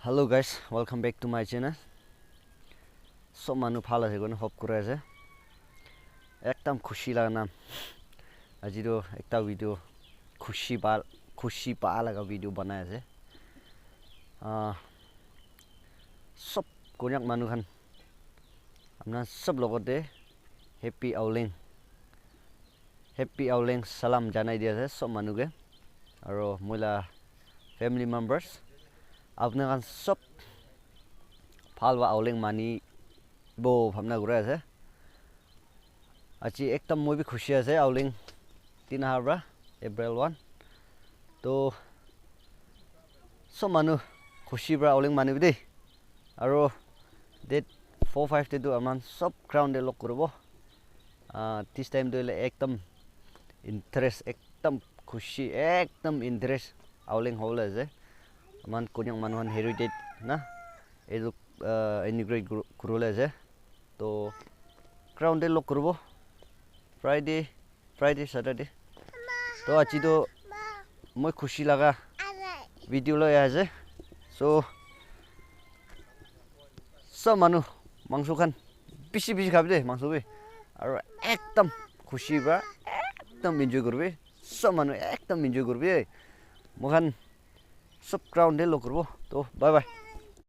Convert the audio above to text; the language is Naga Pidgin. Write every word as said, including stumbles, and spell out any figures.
Hello guys, welcome back to my channel. Sob manu bhal ase koina hope kuri ase. Ekdam khushi laga nam. Aji toh ekta video khushi pa, khushi pa laga video banai ase. Ah, sob Konyak manu khan, apna sob logote happy Aoleng. Happy Aoleng salam janai di ase sob manu ke. Aro moi la family members, apna khan sob bhal ba Aoleng mani bo bhabna kuri ase. Aji ekdam moi bi khushi ase Aoleng tin aha pra April one. To sob manu khushi pra Aoleng mani bi dei. Aro date four five te tu aman sob ground te log kuribo. Ah, this time tu hoile ekdam interest, ekdam khushi, ekdam interest Aoleng hobole ase. Aman Konyak manu khan heritage na, etu, ah, integrate kuru-, kuribole ase. To ground te log kuribo. Friday, Friday, Saturday. To aji to moi khushi laga video loi ase. So, sob manu mangso khan bishi bishi khabi de, mangso bi. Aro ekdam khushi pra, ekdam enjoy kuribi. Sob manu ekdam enjoy kuribi. Moi khan sob ground te log kuribo. To, bye bye.